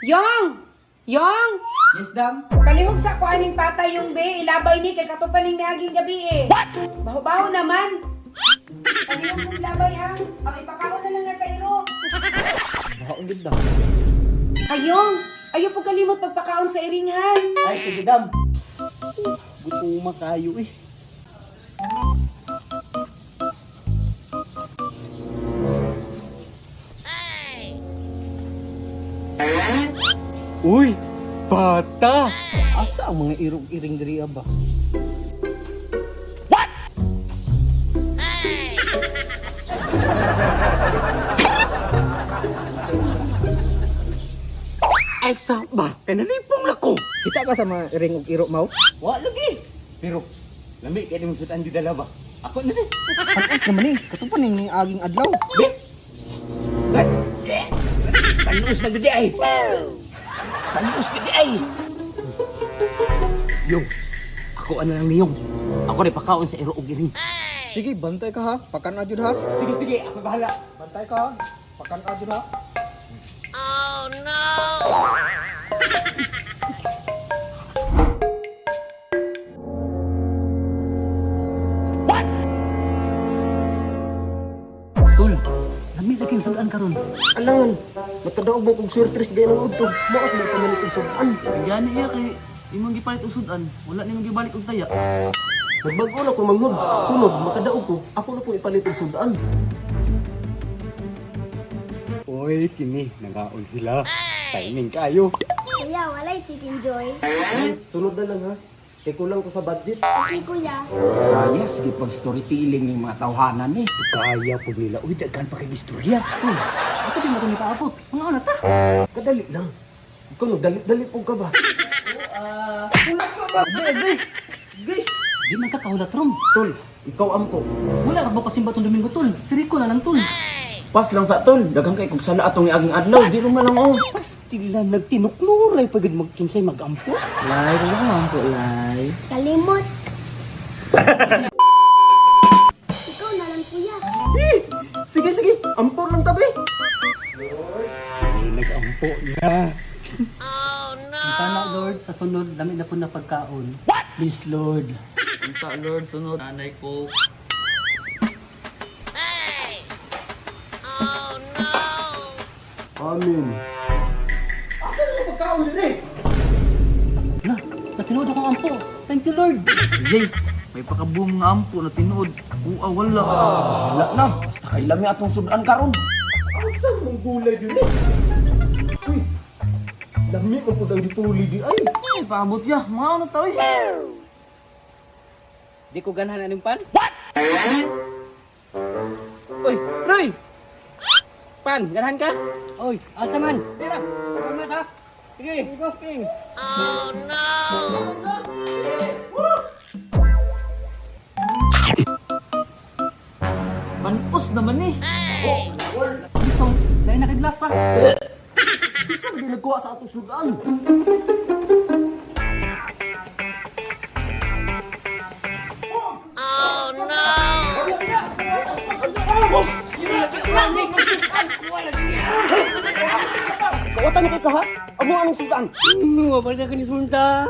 Yong! Yong! Yes, dam. Palihog sa ko aning patay yung be, ilabay ni kay katupaning miaging gabi eh. What? Baho-baho naman. Palihog kong labay ha. Ang ipakaon na lang nga sa iro. Baon gid dam. Ayong! Ayaw po kalimot pagpakaon sa iringhan. Ay, sige dam. Gutuma kayo eh. Uy, bata! Asa ang mga irog-iring diri ba? Ay, sa ba? Kanalipong lako! Kita ka sa mga iring og iro mau? Wa lagi! Pero, lami kay nimong sudan di dala ba? Ako na din. Panos naman eh. Katupan ni aging adlaw. Be! Panos na gudi ay! Panos gudi ay! Yung, ako ano lang niyong. Ako rin pakaon sa iro og iring. Sige, bantay ka ha. Pakan jud ha. Sige, sige, ako bahala. Bantay ka ha. Pakan jud ha. Tol, lami lagi yung sudan karon. Alangan, makadaog mo kog swertres gaya ng udto. Maot mo pamalit og sudan. Gani iya kay imong gipalit og sudan, wala nimong gibalik og taya. Nagbag-o na ko manghod. Sunod, makadaog ko. Ako na pong ipalit og sudan. Uy, kini, nangaon sila. Timing kayo. Kuya, walay chicken joy. Sunod na lang ha. Kay kulang ko sa budget. Okay, kuya. Kaya, sige pag storytelling ng mga tawhanan eh. Kaya po nila. Uy, daghan pa kay istorya. Tol, asa di mo kami paabot? Mga una ta. Kadali lang. Ikaw no, dali-dali po ka ba? Di man ka kahulat rom. Tol, ikaw ampo. Wala ra ba kasimba tong Domingo tol? Si Rico na lang tol. Pas lang sa tol, daghan kay kung sala atong iaging adlaw, zero man lang oh. Pastila nagtinukluray pagid magkinsay magampo. Lay, wala man ko lay. Kalimot. Ikaw na lang, kuya. Eh, sige, sige. Ampo lang tabi. Ay, nagampo na. Tama Lord, sa sunod lami na po na pagkaon. What? Please Lord. Unta Lord, sunod nanay ko. Amen. Asa na pagkaon dire? Na, natinood akong ampo. Thank you Lord. Yay! May pakaboom nga ampo na tinuod. Ua wala. Bahala na, basta kay lami atong sudan karon. Asa mong gulay dire? Uy, lami man pud ang gipuli di ay. Ay, paabot ya. Mga ano ta oy. Di ko ganahan aning pan. What? Uy, Roy! Pan, ganahan ka? Oy, asa man? Tira. Salamat ha. Sige, king. Panos naman eh. Dito, lain na kay lasa. Bisa ba di nagkuha sa atong sudan? Kawatan kay ka ha? Amo anong sudan? Wala ka ni Sunta.